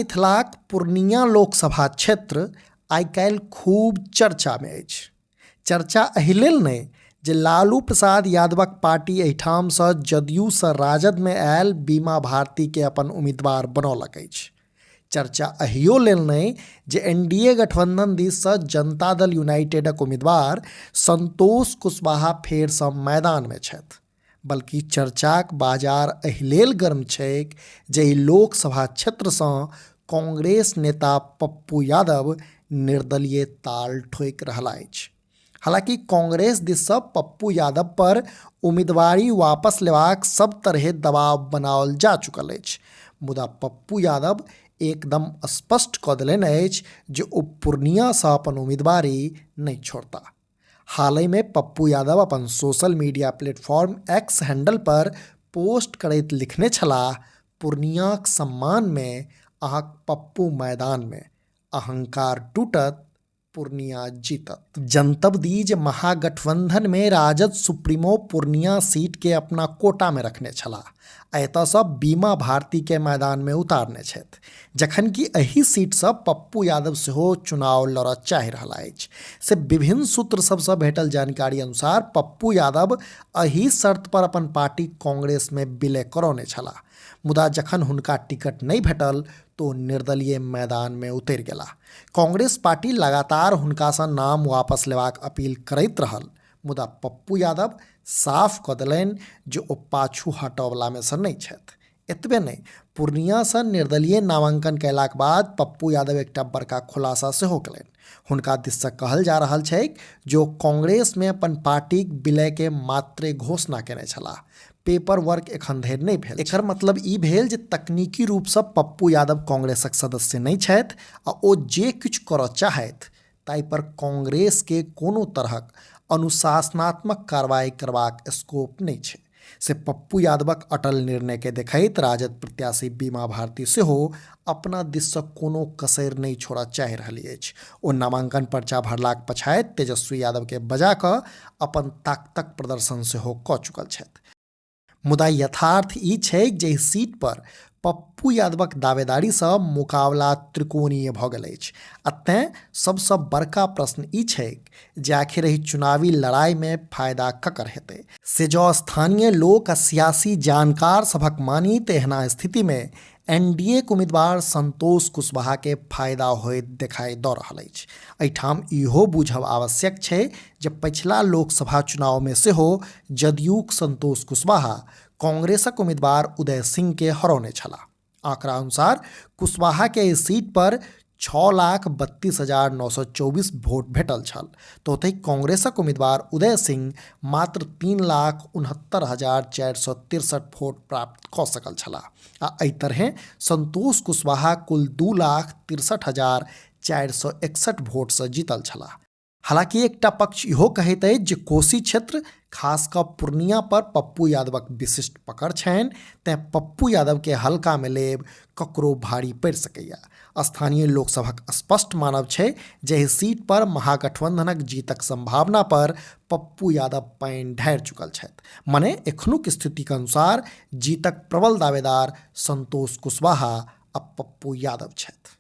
मिथिलाक पूर्णिया लोकसभा क्षेत्र आइ काल्हि खूब चर्चामे अछि। चर्चा एहि लेल नहि जे लालू प्रसाद यादवक पार्टी एहिठामसँ जदयूसँ राजदमे आयल बीमा भारतीके अपन उम्मीदवार बनौलक अछि। चर्चा एहियो लेल नहि जे एनडीए गठबंधन दिससँ जनता दल यूनाइटेडक उम्मीदवार संतोष कुशवाहा फेरसँ मैदानमे छथि, बल्कि चर्चाक बाजार एहि लेल गर्म छैक जे एहि लोकसभा क्षेत्रसँ कांग्रेस नेता पप्पू यादव निर्दलीय ताल ठोकि रहला अछि। हालांकि कांग्रेस दिससँ पप्पू यादव पर उम्मीदवारी वापस लेबाक सब तरहे दबाव बनाओल जा चुकल अछि, मुदा पप्पू यादव एकदम स्पष्ट कऽ देलनि अछि जे ओ पूर्णियासँ अपन उम्मीदवारी नहि छोड़ताह। हालहिमे पप्पू यादव अपन social media platform X handle पर पोस्ट करैत लिखने छलाह, पूर्णियाक सम्मानमे अहाँक पप्पू मैदानमे, अहंकार टूटत, पूर्णिया जीतत। जनतब दी जे महागठबंधन में राजद सुप्रीमो पूर्णिया सीट के अपना कोटा में रखने छलाह आ एतयसँ बीमा भारती के मैदान में उतारने छथि, जखन कि एहि सीटसँ पप्पू यादव सेहो चुनाव लड़ऽ चाहि रहला अछि। से विभिन्न सूत्र सभसँ भेटल जानकारी अनुसार पप्पू यादव एहि शर्त पर अपन पार्टी कांग्रेस में विलय करौने छलाह, मुदा जखन हुनका टिकट नहि भेटल तऽ ओ निर्दलीय मैदान में उतरि गेलाह। कांग्रेस पार्टी लगातार हुनकासँ नाम वापस लेबाक अपील करैत रहल, मुदा पप्पू यादव साफ कऽ देलनि जे ओ पाछू हटऽवलामे सँ नहि छथि। एतबे नहि, पूर्णियासँ निर्दलीय नामांकन कयलाक बाद पप्पू यादव एकटा बड़का खुलासा सेहो कयलनि। हुनका दिससँ कहल जा रहल छैक जे ओ कांग्रेसमे अपन पार्टीक विलयके मात्रे घोषणा कयने छलाह। पेपर वर्क एखन धरि नहि भेल। एकर मतलब ई भेल जे तकनीकी रूपसँ पप्पू यादव कांग्रेसक सदस्य नहि छथि आ ओ जे किछु करऽ चाहथि ताहि पर कांग्रेसके कोनो तरहक अनुशासनात्मक कार्रवाई करबाक स्कोप नहि छै। से पप्पू यादवक अटल निर्णयके देखैत राजद प्रत्याशी बीमा भारती सेहो अपना दिससँ कोनो कसरि नहि छोड़ऽ चाहि रहली अछि। ओ नामांकन पर्चा भरलाक पछाति तेजस्वी यादवके बजा कऽ अपन ताकतक प्रदर्शन सेहो कऽ चुकल छथि। मुदा यथार्थ ई छैक जे एहि सीट पर पप्पू यादवक दावेदारीसँ मुकाबला त्रिकोणीय भऽ गेल अछि आ तेँ सबसँ बड़का प्रश्न ई छैक जे आखिर एहि चुनावी लड़ाइमे फायदा ककर हेतै। से जँ स्थानीय लोक आ सियासी जानकार सभक मानी तऽ एहना स्थितिमे एनडीएक उम्मीदवार संतोष कुशवाहाके फायदा होइत देखाइ दऽ रहल अछि। एहिठाम इहो बूझब आवश्यक छै जे पछिला लोकसभा चुनावमे सेहो जदयूक संतोष कुशवाहा कांग्रेसक उम्मीदवार उदय सिंहके हरौने छलाह। आंकड़ा अनुसार कुशवाहाके एहि सीट पर 6,32,924 वोट भेटल छल, तऽ ओतहि कांग्रेसक उम्मीदवार उदय सिंह मात्र 3,69,463 वोट प्राप्त कऽ सकल छलाह आ एहि तरहें संतोष कुशवाहा कुल 2,63,461 वोटसँ जीतल छलाह। हालांकि एकटा पक्ष इहो कहैत अछि जे कोसी क्षेत्र खास कऽ पूर्णिया पर पप्पू यादवक विशिष्ट पकड़ छनि, तेँ पप्पू यादवके हल्कामे लेब ककरो भारी पड़ि सकैए। स्थानीय लोकसभक स्पष्ट मानब छै जे एहि सीट पर महागठबंधनक जीतक संभावना पर पप्पू यादव पानि ढारि चुकल छथि। मने एखनुक स्थितिक अनुसार जीतक प्रबल दावेदार संतोष कुशवाहा आ पप्पू यादव छथि।